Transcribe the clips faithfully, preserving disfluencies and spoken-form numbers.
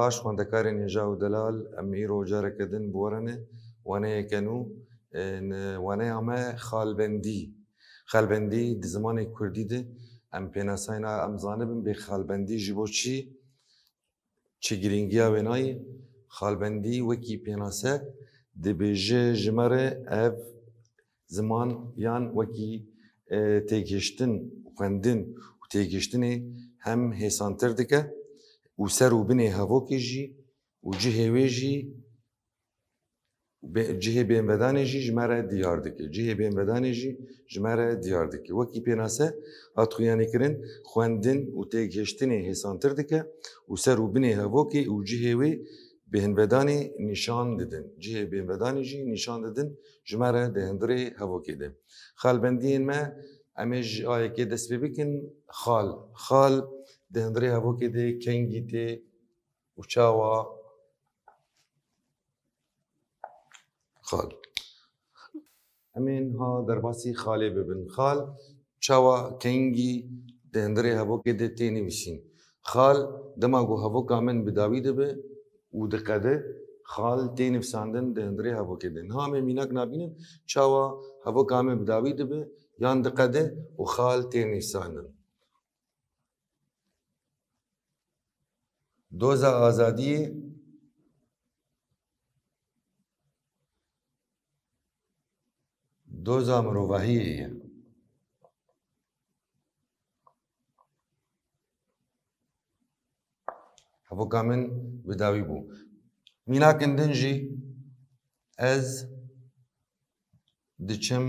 Baş xwendekarên hêja û delal, em îro careke din bi we re ne waneyeke nû, e, ne waneya me xalbendî. Xalbendî di zimanê kurdî de em pênaseyna em zanibin bê xalbendî ji bo çi, çi girîngiya wê nayê. Xalbendî wekî pênase dibêje ji me re ev ziman yan wekî, e, têgihiştin, xwendin û têgihiştinê hem hêsantir dike û ser û binê hevokê jî û cihê wê jî, bê-, cihê bênvedanê jî ji me re diyar dike. Cihê bênvedanê jî ji me re diyar dike. Wekî pênase hat xuyanîkirin, xwendin û têgihiştinê hêsantir dike û ser û binê hevokê û cihê wê bênvedanê nîşan didin. Cihê bênvedanê jî nîşan didin ji me re di hundirê hevokê de. Xalbendiyên me, em ê ji A yekê dest pê bikin. Xal. Xal di hundirê hevokê de kengî tê û çawa? Xal. Em ê niha derbasî xalê bibin. Xal çawa, kengî di hundirê hevokê de tê nivîsîn? Xal, dema ku hevoka min bi dawî dibe û diqede, xal tê nivîsandin di hundirê hevokê de. Niha em ê mînak nabînin çawa hevoka min bi dawî dibe yan diqede û xal tê nivîsandin. Doza azadiyê doza mirovahiyê ye. Hevoka min bi dawî bû. Mînakên din jî ez diçim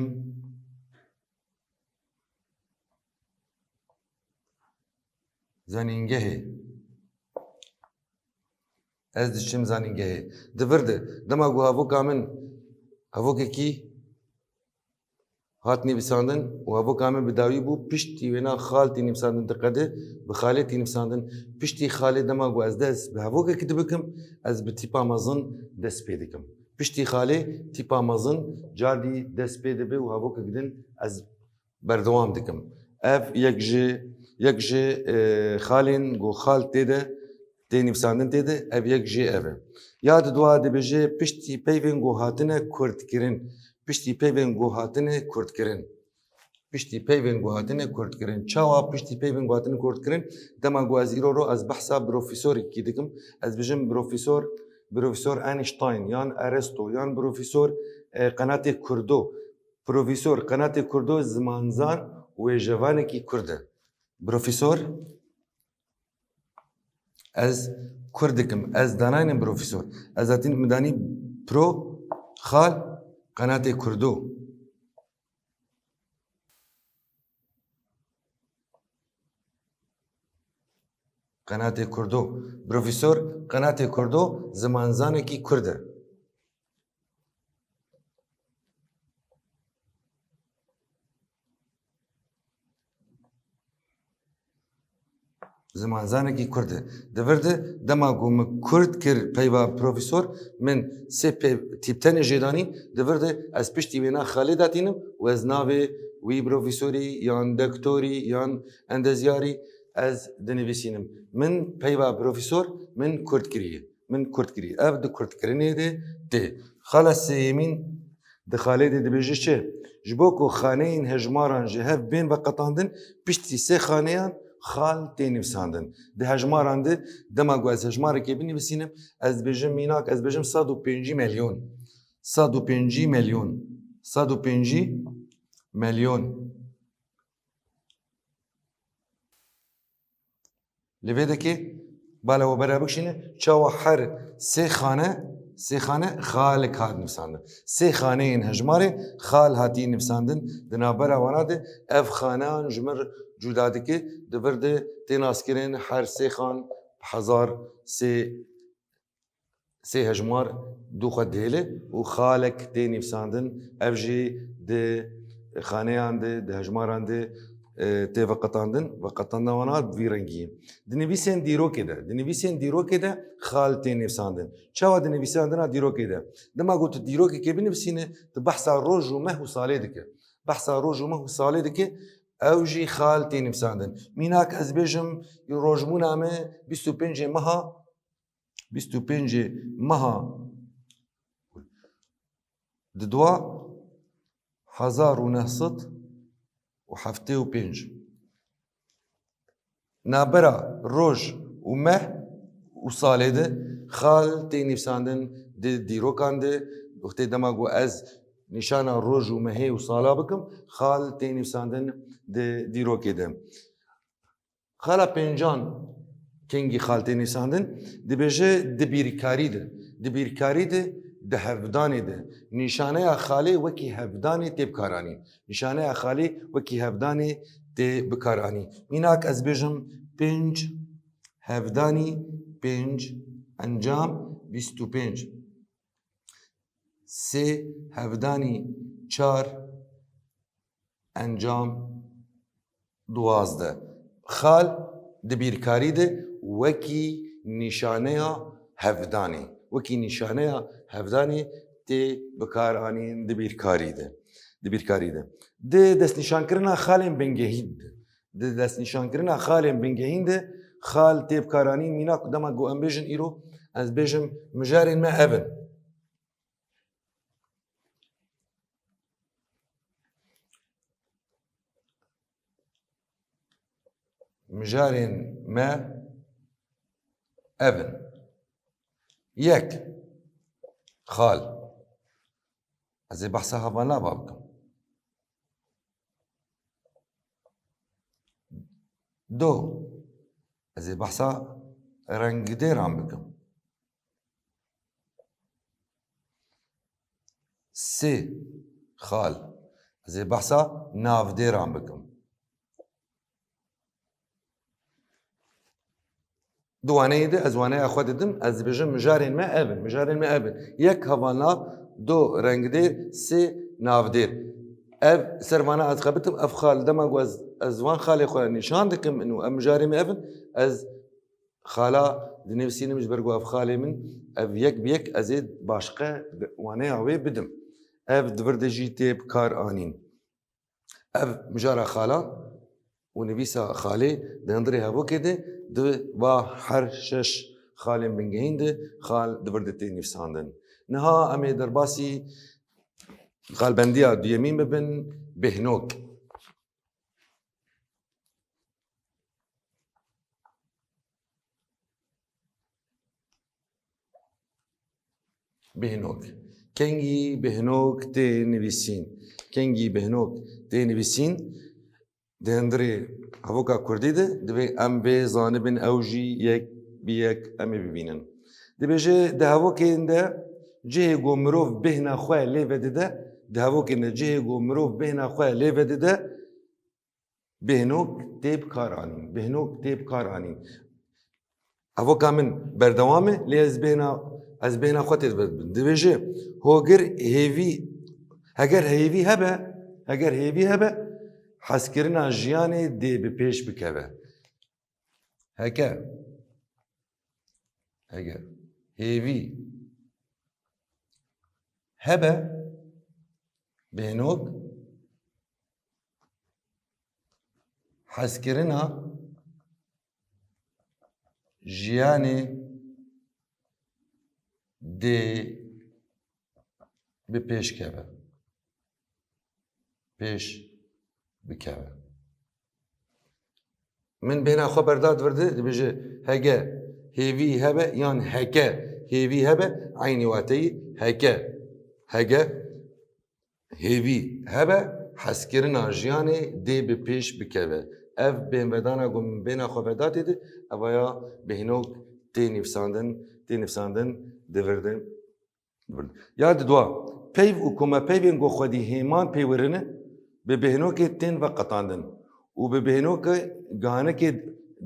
zanîngehê. Ez diçim zanîngehê. Di vir de, dema ku hevoka min, hevokekî hat nivîsandin û hevoka min bi dawî bû, piştî wêna xal tê nivîsandin, diqede bi xalê tê nivîsandin. Piştî xalê, dema ku ez dest bi hevokekî dibikim, ez bi tîpa mezin dest pê dikim. Piştî xalê tîpa mezin cardî dest pê dibe û hevokek din ez berdewam dikim. Ev yek ji, yek ji, e, xalên ku xal tê de, tê nivîsandin tê de, ev yek jê ev e. Ya di dua dibêje piştî peyvên ku hatine kurdkirin. Piştî peyvên ku hatine kurdkirin. Piştî peyvên ku hatine kurdkirin. Çawa piştî peyvên ku hatine kurdkirin? Dema ku ez îro ro ez behsa profesorekî dikim. Ez bijim profesor, profesor Einstein yan Aristo yan profesor, e, qenatê Kurdo. Profesor, qenatê Kurdo zimanzan û wêjevanekî Kurd e. Profesor, ez Kurd dikim, ez danaynim profesor. Ez zaten min danî pro, xal, qenatê Kurdo. Qenatê Kurdo. Profesor, qenatê Kurdo zimanzanekî Kurd e. Zimanzanekî Kurd e. Di vir de dema ku min Kurd kir peyva profesor, min sê pê-, tîp tenê jê danî, di vir de ez piştî wêna xalê datînim û ez navê wî profesorî yan doktorî yan endezyarî ez dinivîsînim. Min peyva profesor min Kurd kiriye. Min Kurd kiriye. Ev di kurdkirinê de tê. Xala sêyemîn di xalê de dibêje çi? Ji bo ku xaneyên hejmaran ji hev bên veqetandin, piştî sê xaneyan xal tê nivîsandin. Di hejmaran de, dema ku ez hejmarekê binivîsînim, ez dibêjim mînak, ez dibêjim sed û pêncî melyon. Sed û pêncî melyon. Sed û pêncî melyon. Li vê dekê bala we bera bikişîne, çawa her sê xane, sê xane xalek hat nivîsandin. Sê xaneyên hejmarê xal hatî nivîsandin. Di navbera wana de ev xaneyan ji mir cuda dike, di vir de tê naskirin her sê xan hezar sê sê hejmar dû xwe dihêle û xalek tê nivîsandin. Ev jî di xaneyan de, di hejmaran de, e, tê veqetandin, veqetandina wana bi vî rengî ye. Di nivîsên dîrokê de, di nivîsên dîrokê de xal tê nivîsandin. Çawa di nivîsandina dîrokê de? Dema ku tu dîrokekê binivîsîne, tu behsa roj û meh û salê dike. Behsa roj û meh û salê dike, ew jî xal tê nivîsandin. Mînak ez bêjim, rojbûna me bîst û pêncê meha, bîst û pêncê meha di dua hezar û neh sed û heftê û pênc. Navbera roj û meh û salê de xal tê nivîsandin di dîrokan de. Wextê dema ku ez nîşana roj û mehê û sala bikim, xal tê nivîsandin di dîrokê de. Xala pêncan kengî xal tê nivîsandin, dibêje di bîrkarî de. Di bîrkarî de, di hevdanê de. Nîşaneya xalê wekî hevdanê tê bikaranîn. Nîşaneya xalê wekî hevdanê tê bikaranîn. Mînak ez bêjim pênc hevdanî pênc encam bîst û pênc. Sê hevdanî çar encam duwazdeh. Xal di bîrkarî de wekî nîşaneya hevdanê, wekî nîşaneya hevdanê tê bikaranîn di bîrkarî de, di bîrkarî de. Di destnîşankirina xalên bingehîn de, di destnîşankirina xalên bingehîn de xal tê bikaranîn. Mînak dema ku em bêjin îro, ez bêjim mijarên me ev in. Mijarên me ev in. Yek, xal. Ez ê behsa hevalnava bikim. Do, ez ê behsa rengdêran bikim. Sê, xal. Ez ê behsa navdêran bikim. Di waneyê de ez waneya xwe didim, ez dibêjim mijarên me ev in, mijarên me ev in. Yek hevalnav, do rengdêr, sê navdêr. Ev ser vana ez xebitim, ev xal, dema ku ez, ez van xalê xwe nîşan dikim û ev mijarê me ev in, ez xala dinivîsînim ji ber ku ev xalê min, ev yek bi yek ez ê başqe waneya wê bidim. Ev di vir de jî tê bi kar anîn. Ev mijara xala û nivîsa xalê di hundirê hevokê de di va her şeş xalên bingehîn de xal di vir de tê nivîsandin. Niha em ê derbasî xalbendiya duyemîn bibin, bêhnok. Bêhnok. Kengî bêhnok tê nivîsîn? Kengî bêhnok tê nivîsîn? Di hundirê hevoka kurdî de divê em vê zanibin, ew jî yek bi yek em ê bibînin. Dibêje di hevokên de cihê ku mirov bêhna xwe lê vedide, di hevokên de cihê ku mirov bêhna xwe lê vedide, bêhnok tê bi kar anîn. Bêhnok tê bi kar anîn. Evoka min berdewam e, lê ez bêhna, ez bêhna xwe tê dibim. Dibêje, hogir hêvî, heger hêvî hebe, heger hêvî hebe, hezkirina jiyanê dê bi pêş bikeve. Heke, heger hêvî hebe, bêhnok hezkirina jiyanê dê bi pêş keve. Pêş bikeve. Min bêhna xwe berda di vir de, dibêje hege hêvî hebe yan heke hêvî hebe, eynî wateyî heke, hege hêvî hebe, hezkirina jiyanê dê bi pêş bikeve. Ev bêhnvedana ku min bêhna xwe vedatê de, evaya bêhnok tê nivîsandin, tê nivîsandin di vir de. Ya di dua, peyv û komepeyvên ku xwedî hêman pêwirine, bi bêhnokê tên veqetandin û bi bêhnokê ganikê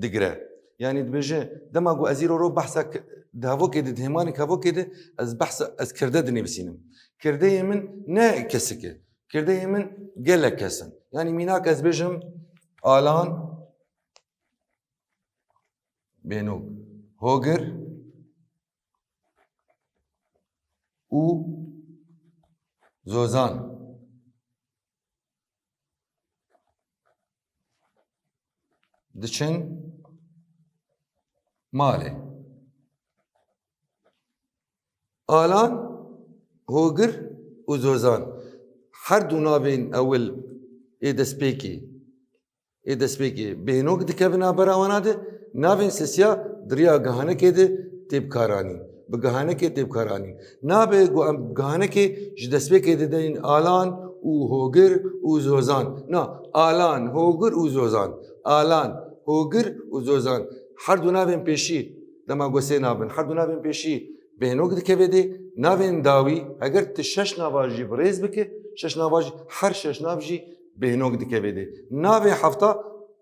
digire. Yanî dibêje, dema ku ez îro ro behsa k-, di hevokê de, di hêmanê hevokê de, ez behsa, ez kirde dinivîsînim. Kirdeyê min ne kesik e. Kirdeyê min gelek kes in. Yanî mînak ez bêjim, Alan bêhnok, Hogir û Zozan diçin malê. Alan, Hogir û Zozan. Her du navên ewil ê destpêkê, ê destpêkê bêhnok dikevin navbera wana de, navên sisiya di riya gihanekê de tê bikaranîn. Bi gihanekê tê bikaranîn. Nabe ku em gihanekê ji destpêkê dideynin Alan û Hogir û Zozan. Na, Alan, Hogir û Zozan. Alan, Hogir û Zozan. Her du navên pêşî, dema ku sê nav bin, her du navên pêşî bêhnok dikeve dê. Navên dawî, heger tu şeş nava jî bi rêz bike, şeş nava jî, her şeş nav jî bêhnok dikeve dê. Navê hefta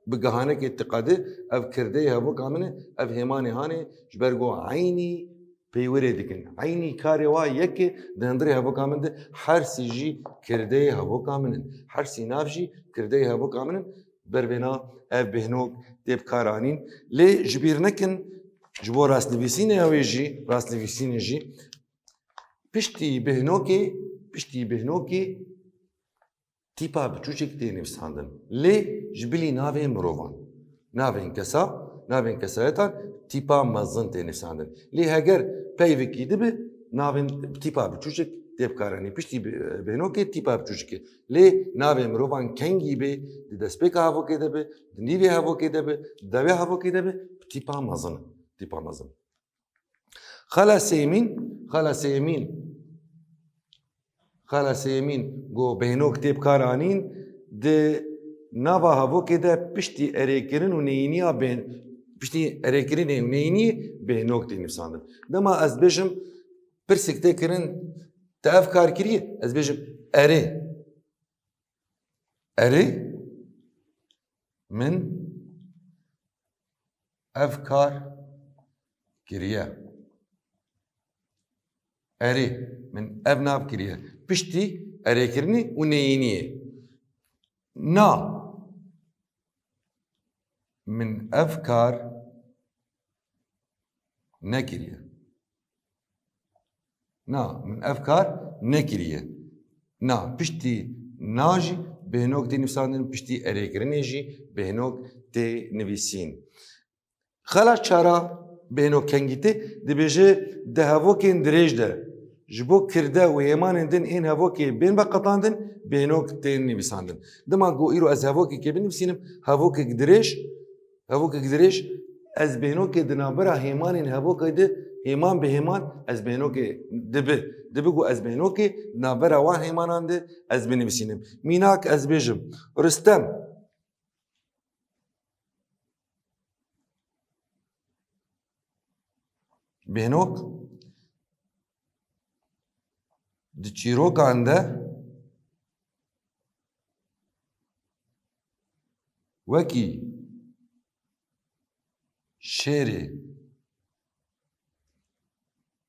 bi gihanekê diqede, ev kirdeyê hevoka min e, ev hêmanê hanê, ji ber ku eynî peywirê dikin. Eynî karê wa yek e, di hundirê hevoka min de her sî jî kirdeyê hevoka min in. Her sî nav jî kirdeyê hevoka min in. Ber vêna ev bêhnok tê bikaranîn. Lê ji bîr nekin, ji bo rastnivîsînê ew ê jî, rastnivîsînê jî, piştî bêhnokê, piştî bêhnokê tîpa biçûçik tê nivîsandin. Lê ji bilî navê mirovan. Navên kesa, navên kesayetan tîpa mezin tê nivîsandin. Lê heger peyvekî dibe, navên tîpa biçûçik tê bikaranîn. Piştî bi-, bêhnokê tîpa biçûçik e. Lê navê mirovan kengî be, di destpêka hevokê de be, di nîvê hevokê de be, di dewê hevokê de be, tîpa mezin e. Tîpa mezin. Xala Sêmîn, Xala Sêmîn, Xala Sêmîn ku bêhnok tê bikaranîn, di nava hevokê de piştî erêkirin û neyîniya bê-, piştî erêkirinê û neyîniyê bêhnok tê nivîsandin. Dema ez bêjim, pirsik tê kirin, te ev kar kiriye? Ez bêjim, erê. Erê, min ev kar kiriye. Erê, min ev nav kiriye. Piştî erêkirinê û neyîniyê. Na, min ev kar nekiriye. Na, min ev kar nekiriye. Na, piştî na jî bêhnok tê nivîsandin, piştî erêkirinê jî bêhnok tê nivîsîn. Xala çara bêhnok kengî tê, dibêje di hevokên dirêj de ji bo kirde û hêmanên din ên hevokê bên veqetandin, bêhnok tên nivîsandin. Dema ku îro ez hevokekê binivîsînim, hevokek dirêj, hevokek dirêj, ez bêhnokê di navbera hêmanên hevokê de, hêman bi hêman, ez bêhnokê dibi, dibi ku ez bêhnokê di navbera wan hêmanan de ez binivîsînim. Mînak ez bêjim, Ristem. Bêhnok di çîrokan de wekî şêrê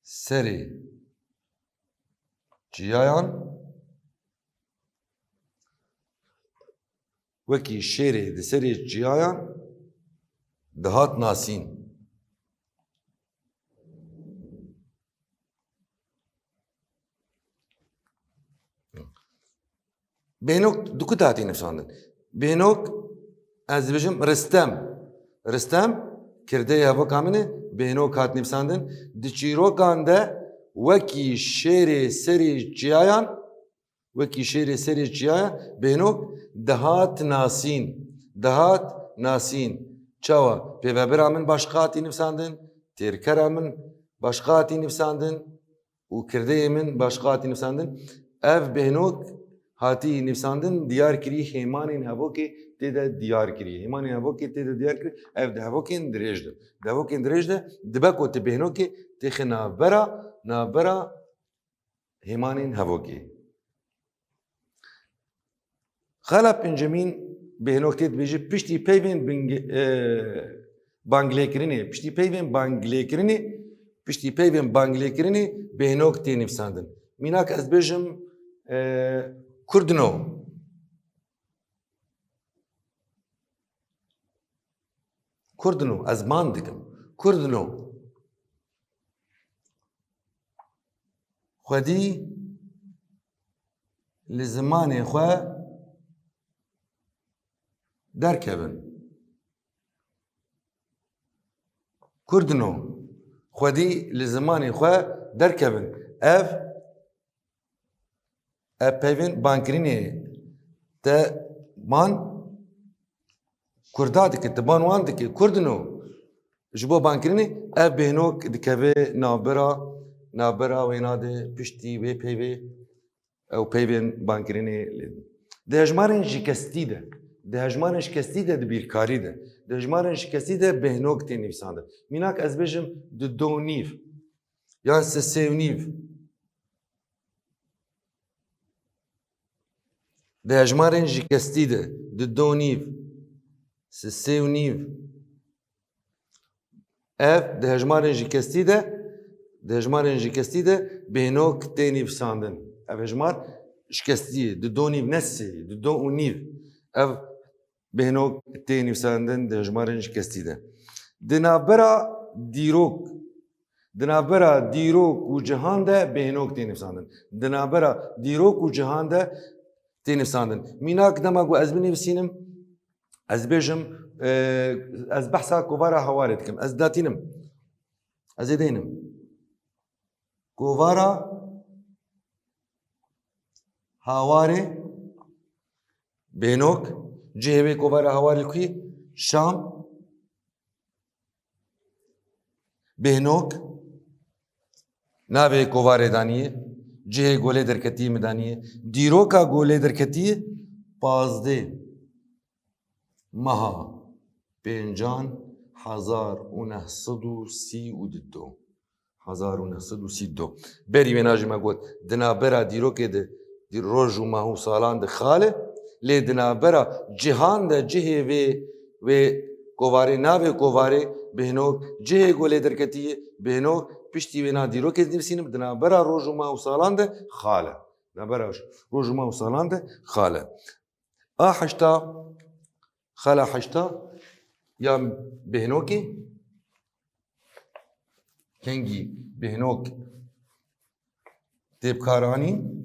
serê çiyayan, wekî şêrê di serê çiyayan dihat nasîn. Bêhnok di ku de hatî nivîsandin? Bêhnok, ez dibêjim Ristem. Ristem, kirdeyê hevoka min e, bêhnok hat nivîsandin. Di çîrokan de wekî şêrê serê çiyayan, wekî şêrê serê çiyayan, bêhnok dihat nasîn. Dihat nasîn. Çawa? Pêvebira min başqa hatî nivîsandin, têrkera min başqa hatî nivîsandin û kirdeyê min başqa hatî nivîsandin. Ev bêhnok hatî nivîsandin, diyar kirî, hêmanên hevokê tê de diyar kirî. Hêmanên hevokê tê de diyar kirî. Ev di hevokên dirêj de. Di hevokên dirêj de dibe ku tu bêhnokê têxe navbera, navbera hêmanên hevokê. Xala pêncemîn bêhnok tê dibêje, piştî peyvên bing-, e, banglêkirinê, piştî peyvên banglêkirinê, piştî peyvên banglêkirinê bêhnok tê nivîsandin. Mînak ez bêjim, e, Kurdino. Kurdino, ez man dikim. Kurdino. Xwedî li zimanê xwe derkevin. Kurdino, xwedî li zimanê xwe derkevin. Ev, ev peyvên bankirinê te ban Kurda dike, te ban wan dike, Kurd in o. Ji bo bankirinê ev bêhnok dikeve navbera, navbera wêna de piştî wê peyvê ew peyvên bankirinê lê. Di hejmarên şikestî de, di hejmarên şikestî de di bîrkarî de, di hejmarên şikestî de bêhnok tê nivîsandin. Mînak ez bêjim di do û nîv, yan sisê û nîv. Di hejmarên şikestî de, di do û nîv, sisê û nîv, ev di hejmarên şikestî de, di hejmarên şikestî de bêhnok tê nivîsandin. Ev hejmar şikestî ye, di do û nîv, ne sê, di do û nîv. Ev bêhnok tê nivîsandin di hejmarên şikestî de. Di navbera dîrok, di navbera dîrok û cihan de bêhnok tê nivîsandin. Di navbera dîrok û cihan de tê nivîsandin. Mînak dema ku ez binivîsînim, ez bêjim, e, ez behsa kovara Hawarê dikim. Ez datînim. Ez ê deynim. Kovara Hawarê, bêhnok, cihê wê kovara Hawarê li ku ye? Şam. Bêhnok, navê kovarê daniye, cihê golê derketiyê min daniye. Dîroka golê derketiyê pazdeh meha pêncan hezar û neh sed û sî û du. Hezar û neh sed û sî û du. Berî wêna jî me got, di navbera dîrokê de, di roj û mah û salan de xal e, lê di navbera cihan de cihê vê, vê kovarê, navê kovarê bêhnok, cihê golê derketiyê bêhnok, piştî wêna dîrokê dinivîsînim, di navbera roj û mah û salan de xal e. Navbera roj û mah û salan de xal e. A heşta, xala heşta ya bêhnokê, kengî bêhnok tê bikaranîn.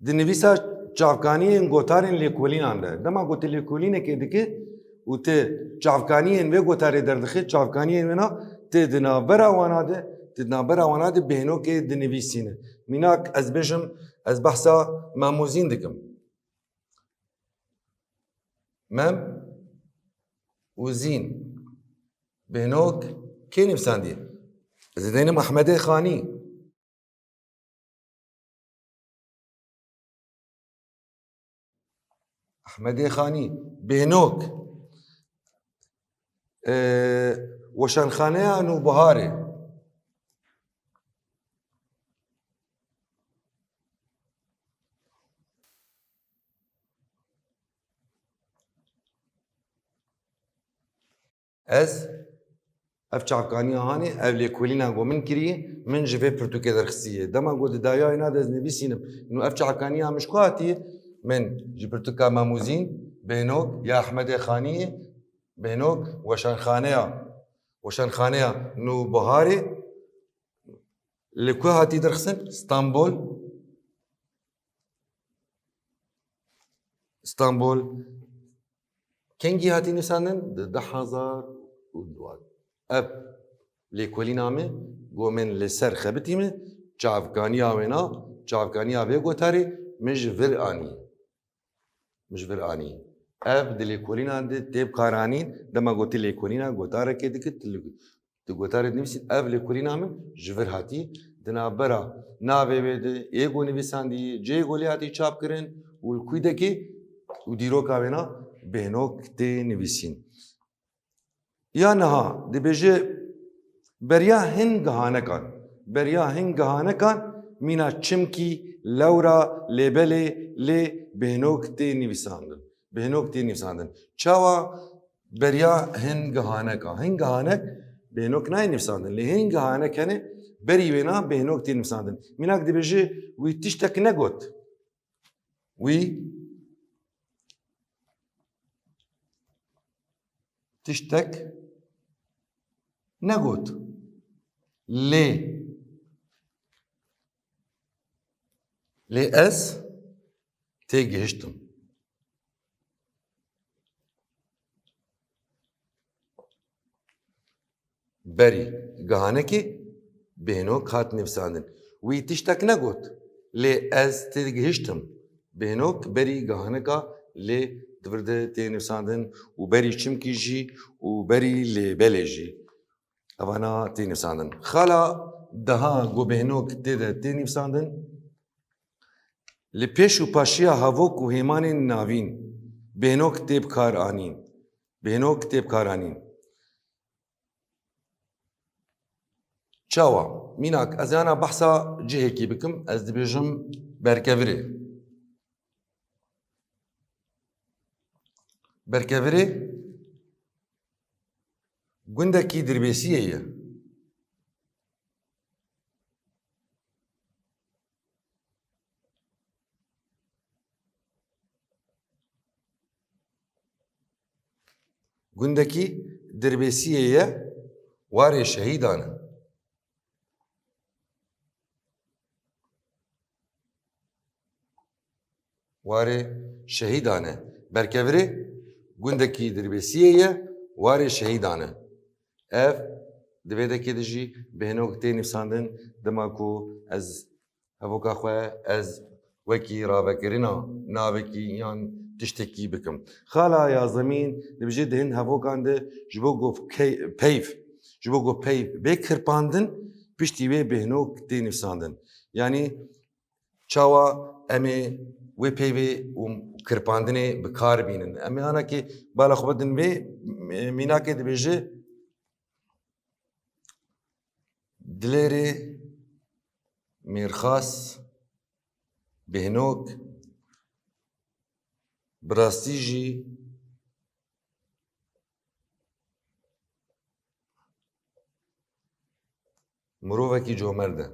Di nivîsa çavkaniyên gotarên lêkolînan de. Dema ku tu lêkolînekê dike û tu çavkaniyên vê gotarê derdixî, çavkaniyên wêna tê di navbera wana de, tê di navbera wana de bêhnokê dinivîsîne. Mînak ez bêjim, ez behsa Mem û Zîn dikim. Mem û Zîn. Bêhnok kê nivîsandiye? Ez ê deynim Ehmedê Xanî. Ehmedê Xanî, bêhnok. Ee, Weşanxaneya Nûbiharê. Ez, ev çavkaniya hanê, ev lêkolîna ku min kirî, min ji vê pirtûkê derxistiye. Dema ku di dayayê na de ez nivîsînim, nû ev çavkaniya min ji ku hatiye? Min ji pirtûka Mem û Zîn, bêhnok, ya Ehmedê Xaniyê, bêhnok, weşanxaneya, weşanxaneya Nûbiharê, li ku hatî derxistin? Stenbol. Stenbol. Kengî hatî nivîsandin? Di du hezar û duwazdeh. Ev lêkolîna min, ku min li ser xebitî min, çavkaniya wêna, çavkaniya vê gotarê min ji vir anî. Min ji vir anî. Ev di lêkolînan de tê bikaranîn, dema ku tu lêkolîna gotarekê dikî, tu li, tu gotarê dinivîsî, ev lêkolîna min ji vir hatî, di navbera navê wê de, ê ku nivîsandî, cihê ku lê hatî çapkirin û li kûdekê û dîroka wêna bêhnok tê nivîsîn. Ya niha dibêje, beriya hin gihanekan, beriya hin gihanekan mîna çimkî, lewra, lêbelê lê bêhnok tê nivîsandin. Bêhnok tê nivîsandin. Çawa beriya hin gihaneka? Hin gihanek bêhnok nayê nivîsandin. Lê hin gihanek hene berî wêna bêhnok tê nivîsandin. Mînak dibêje, wî tiştek negot. Wî tiştek negot. Lê, lê ez têgihiştim. Berî. Gihanekê bêhnok hat nivîsandin. Wî tiştek negot, lê ez têgihiştim. Bêhnok berî gihaneka lê di vir de tê nivîsandin û berî çimkî jî û berî lê belê jî. Evana tê nivîsandin. Xala deha ku bêhnok tê de tê nivîsandin, li pêş û paşiya hevok û hêmanên navîn bêhnok tê bi kar anîn. Bêhnok tê bi kar anîn. Çawa? Mînak, ez yana behsa cihekî bikim, ez dibêjim Berkevirê. Berkevirê gundekî Dirbêsiyê ye. Gundekî Dirbêsiyê ye, warê şehîdan e. Warê şehîdan e. Berkevirê gundekî Dirbêsiyê ye, warê şehîdan e. Ev di vê dekê de jî bêhnok tê nivîsandin, dema ku ez hevoka xwe, ez wekî ravekirina navekî yan tiştekî bikim. Xala Yazemîn dibêje di hin hevokan de ji bo ku key-, peyv, ji bo ku peyv bê kirpandin, piştî wê bêhnok tê nivîsandin. Yanî çawa em ê wê peyvê û kirpandinê bi kar bînin? Em ê anakê bala xwe bidin vê, e, mînakê dibêje, Dilêrê mêrxas, bêhnok, bi rastî jî mirovekî comerd e.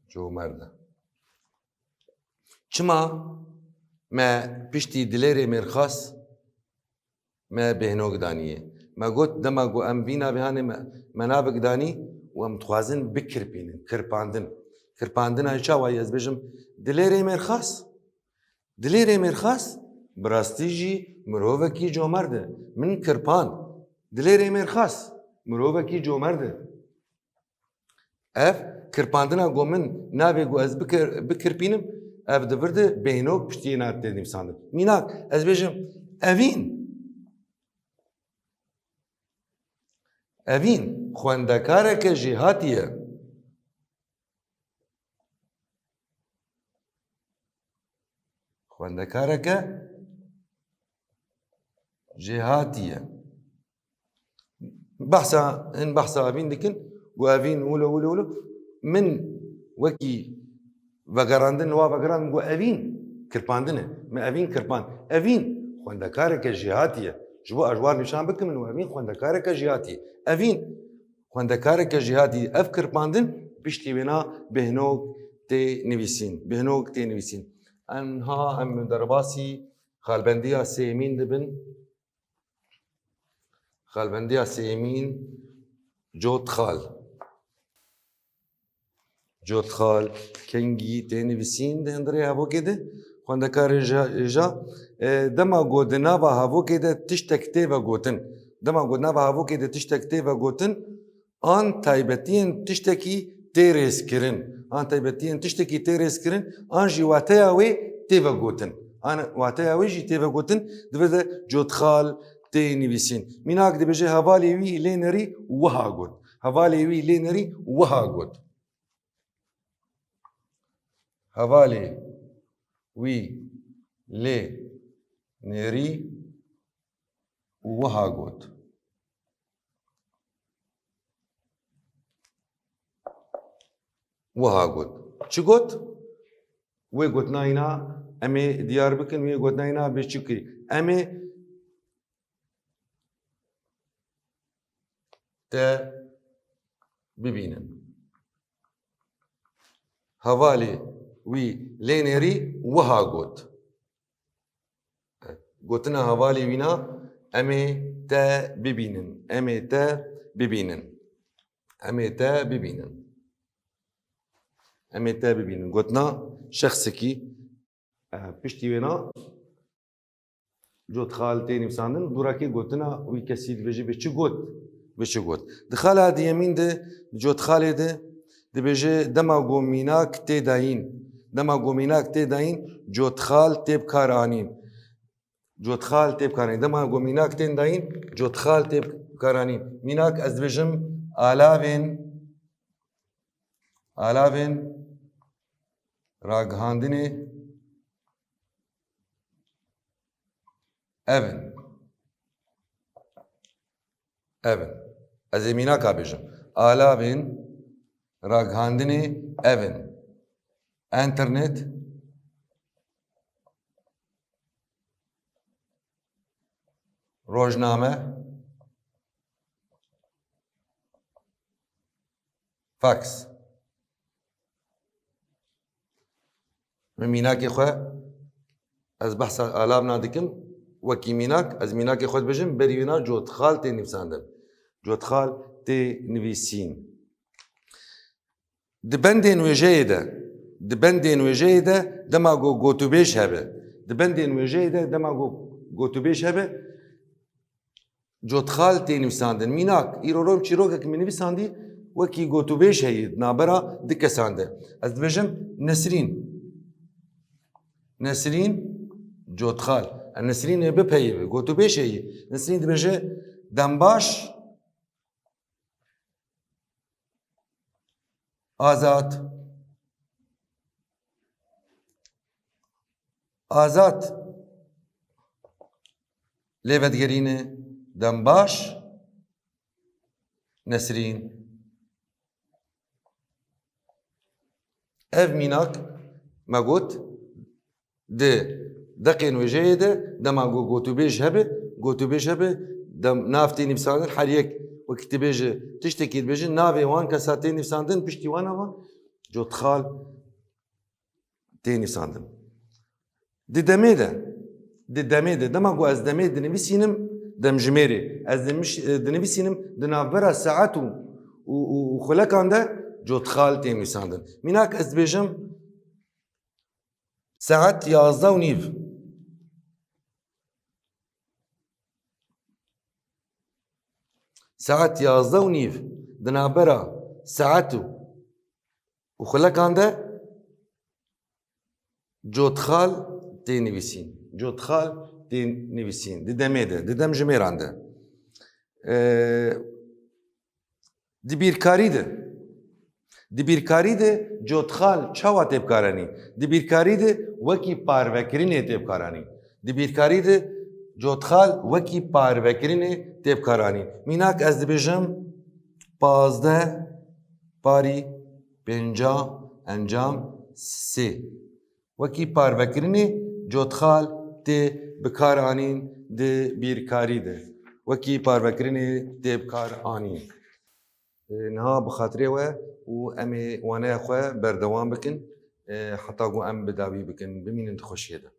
Comerd e. Çima me piştî dilêrê mêrxas me bêhnok danî ye? Me got, dema ku em vî navê hanê me, me navek danî û em dixwazin bikirpînin, kirpandin. Kirpandina çawa ye? Ez bêjim, dilêrê mêrxas. Dilêrê mêrxas, bi rastî jî mirovekî comerd e. Min kirpand. Dilêrê mêrxas, mirovekî comerd e. Ev kirpandina ku min navê ku ez bikir-, bikirpînim, ev di vir de bêhnok piştiyê na tê nivîsandin. Mînak, ez bêjim, evîn. Evîn, xwendekareke jêhatî ye. Xwendekareke jêhatî ye. Behsa, hin behsa evîn dikin, ku evîn wilo, wilo, wilo. Min wekî vegerandin, li wa vegerandin, ku evîn kirpandin e. Me evîn kirpand. Evîn xwendekareke jêhatî ye. Ji bo ez ji wan nîşan bikim, min û evîn xwendekareke jêhatî ye. Evîn xwendekareke jêhatî, ev kirpandin piştî wêna bêhnok tê nivîsîn. Bêhnok tê nivîsîn. Enha em derbasî xalbendiya sêmîn dibin. Xalbendiya sêmîn, Cotxal. Cotxal, kengî tê nivîsîn di hundirê hevokê de, xwendekarê ja, ja, e, dema ku di nava hevokê de tiştek tê vegotin, dema ku di nava hevokê de tiştek tê vegotin, an taybetiyên tiştekî tê rêzkirin, an taybetiyên tiştekî tê rêzkirin, an jî wateya wê tê vegotin. An wateya wê jî tê vegotin, di vir de Cotxal tê nivîsîn. Mînak dibêje, hevalê wî lê nerî wiha got. Hevalê wî lê nerî wiha got. Hevalê wî lê nêrî û wiha got. Wiha got. Çi got? Wê gotina îna em ê diyar bikin, wê gotina îna bê çi kirî. Em ê te bibînin. Hevalê wî lê nêrî wiha got. Gotina hevalê wîna, em ê te bibînin, em ê te bibînin. Em ê te bibînin. Em ê te bibînin. Gotina şexsekî, E, piştî wêna cotxal tê nivîsandin, dûrakê gotina wî kesî dibêje bi çi got? Bi çi got? Di xala diyemîn de, di cotxalê de dibêje dema ku mînak tê dayîn. Dema ku mînak tê dayîn, cotxal tê bikaranîn. Cotxal tê bikaranîn. Dema ku mînak tên dayîn, cotxal tê bikaranîn. Mînak ez dibêjim alavên, alavên ragihandinê ev in. Ev in. Ez ê mînaka bêjim. Alavên ragihandinê ev in. Enternet, rojname, faks. Min mînakê xwe, ez behsa alav nadikim, wekî mînak, ez mînakê xwe dibêjim, berî wêna cotxal tê nivîsandin. Cotxal tê nivîsîn. Di bendên wêjeyê de, di bendên wêjeyê de dema ku gotûbêj hebe. Di bendên wêjeyê de dema ku gotûbêj hebe, cotxal tê nivîsandin. Mînak, îro roj çîrokek min nivîsandî, wekî gotûbêj heye, di navbera du kesan de. Ez dibêjim Nesrîn. Nesrîn, cotxal. E, Nesrînê bipeyivî, gotûbêj heye. Nesrîn dibêje, dembaş, Azad. Azad. Lê vedigerîne dembaş Nesrîn. Ev mînak me got, di deqên wêjeyê de dema ku gotûbêj hebe, gotûbêj hebe, dem, nav tê nivîsandin, her yek wekî dibêje, tiştekî dibêje, navê wan kesa tê nivîsandin, piştî wan ava cotxal tê nivîsandin. Di demê de, di demê de, dema ku ez demê dinivîsînim, demjimêrê, ez dimiş-, e, dinivîsînim, di navbera saet û, û, û, û xulekan de cotxal tê nivîsandin. Mînak ez dibêjim, Saet yazdeh û nîv. Saet yazdeh û nîv. Di navbera saet û, û xulekan de cotxal tê nivîsîn. Cotxal tê nivîsîn. Di demê de, di demjimêran de. Ee, Di bîrkarî de, di bîrkarî de cotxal çawa tê bikaranîn? Di bîrkarî de wekî parvekirinê tê bikaranîn. Di bîrkarî de cotxal wekî parvekirinê tê bikaranîn. Mînak ez dibêjim pazdeh parî pêncah encam sê. Wekî parvekirinê cotxal tê bikaranîn di bîrkarî de. Wekî parvekirinê tê bikaranîn. E, niha bi xatirê we û em ê waneya xwe berdewam bikin, e, heta ku em bi dawî bikin. Bimînin di xweşiyê de.